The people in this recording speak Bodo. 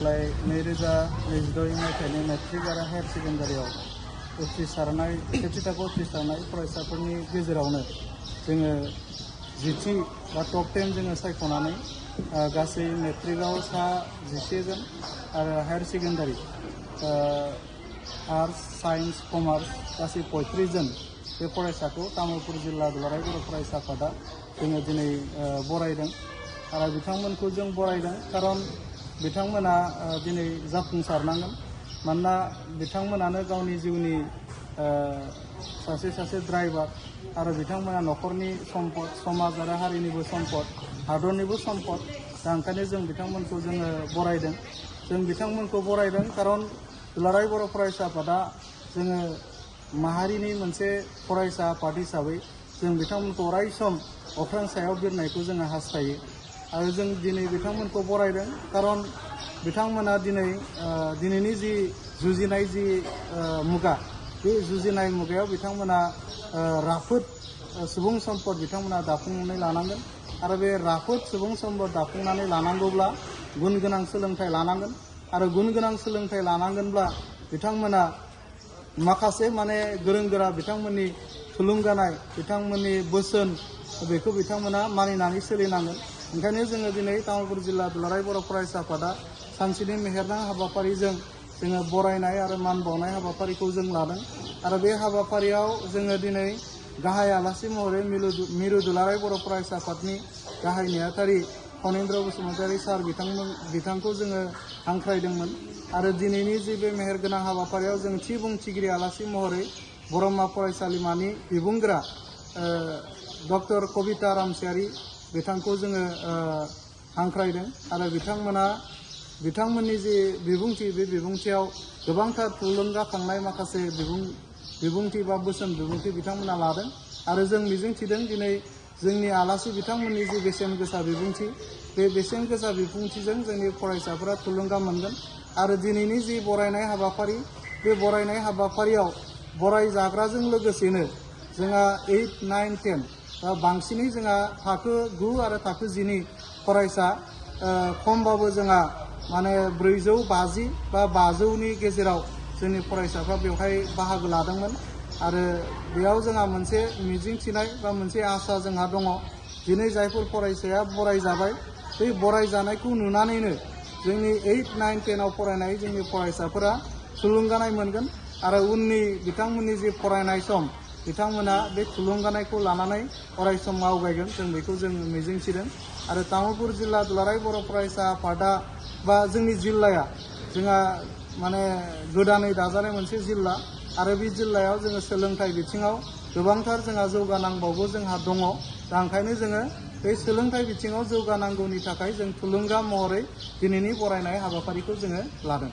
2026 मायथाइनि मेट्रिक आरो हायार सेकेन्डारियाव उथ्रिसारनाय सेथि थाखोआव उथ्रिसारनाय फरायसाफोरनि गेजेरावनो जोङो जिथि बा टप 10 जोङो सायख'नानै गासै मेट्रिकआव सा 11 जन आरो higher secondary arts science commerce गासै 35 जन बे फरायसाखौ तामुलपुर जिल्ला दुलाराय बर' फरायसा आफादा जोङो दिनै बरायदों आरो बिथांमोनखौ जों बरायदों खारन बिथांमोना दिनै जाफुंसारनांगोन मानोना बिथांमोनानो गावनि जिउनि सासे ड्राइभार आरो बिथांमोना न'खरनि सम्पद समाज आरो हारिनिबो सम्पद हादरनिबो सम्पद दा ओंखायनो जों बिथांमोनखौ जोङो बरायदों जों बिथांमोनखौ बरायदों खारन दुलाराय बर' फरायसा आफादा जोङो माहारिनि मोनसे फरायसा आफाद हिसाबै जों बिथांमोनखौ अराय सम अख्रां सायाव बिरनायखौ जोङो हास्थायो आरो जों दिनै बिथांमोनखौ बरायदों खारन बिथांमोना दिनैनि जि जुजिनाय जि मुगा बे जुजिनाय मुगायाव बिथांमोना राफोद सुबुं सम्पद बिथांमोना दाफुंनानै लानांगोन आरो बे राफोद सुबुं सम्पद दाफुंनानै लानांगौब्ला गुन गोनां सोलोंथाइ लानांगोन आरो गुन गोनां सोलोंथाइ लानांगोनब्ला बिथांमोना माखासे गोरों गोरा बिथांमोननि थुलुंगानाय बिथांमोननि बोसोन बेखौ बिथांमोना मानिनानै सोलिनांगोन ओंखायनो जोङो दिनै तामुलपुर जिल्ला दुलाराय बर' फरायसा आफादा सानसेनि मेहेरनां हाबाफारिजों जोङो बरायनाय आरो मान बावनाय हाबाफारिखौ जों लादों आरो बे हाबाफारियाव जोङो दिनै गाहाय आलासि महरै मिरु दुलाराय बर' फरायसा आफादनि गाहाय नेहाथारि फनेन्द्र बसुमतारी सार बिथांखौ जोङो हांख्रायदोंमोन आरो दिनैनि जि बे मेहेरगोनां हाबाफारियाव जों थि बुंथिगिरि आलासि महरै बर'मा फरायसालिमानि बिबुंगोरा डक्टर कबिता रामसियारि बिथांखौ जोङो हांख्रायदों आरो बिथांमोननि जि बिबुंथि बे बिबुंथियाव गोबांथार थुलुंगाखांनाय माखासे बिबुंथि बा बोसोन बिबुंथि बिथांमोना लादों आरो जों मिजिंथिदों दिनै जोंनि आलासि बिथांमोननि जि बेसेन गोसा बिबुंथि बे बेसेन गोसा बिबुंथिजों जोंनि फरायसाफोरा थुलुंगा मोनगोन आरो दिनैनि जि बरायनाय हाबाफारि बे बरायनाय हाबाफारियाव बरायजाग्राजों लोगोसेनो जोंहा 8, 9, 10 बांसिनै जोंहा थाखो 9 आरो थाखो 10 नि फरायसा खमबाबो जोंहा 450 बा 500नि गेजेराव जोंनि फरायसाफ्रा बेवहाय बाहागो लादोंमोन आरो बेयाव जोंहा मोनसे मिजिंथिनाय बा मोनसे आसा जोंहा दङ दिनै जायफोर फरायसाया बरायजाबाय बे बरायजानायखौ नुनानैनो जोंनि 8, 9, 10 आव फरायनाय जोंनि फरायसाफोरा थुलुंगानाय मोनगोन आरो उननि बिथांमोननि जे फरायनाय सम बिथांमोना बे थुलुंगानायखौ लानानै अराय सम आवगायगोन जों बेखौ जों मिजिंथिदों आरो तामुलपुर जिल्ला दुलाराय बर' फरायसा आफादा बा जोंनि जिल्लाया जोंहा गोदानै दाजानाय मोनसे जिल्ला आरो बे जिल्लायाव जोङो सोलोंथाइ बिथिङाव गोबांथार जोंहा जौगानांबावगौ जोंहा दङ दा ओंखायनो जोङो बे सोलोंथाइ बिथिङाव जौगानांगौनि थाखाय जों थुलुंगा महरै दिनैनि बरायनाय हाबाफारिखौ जोङो लादों।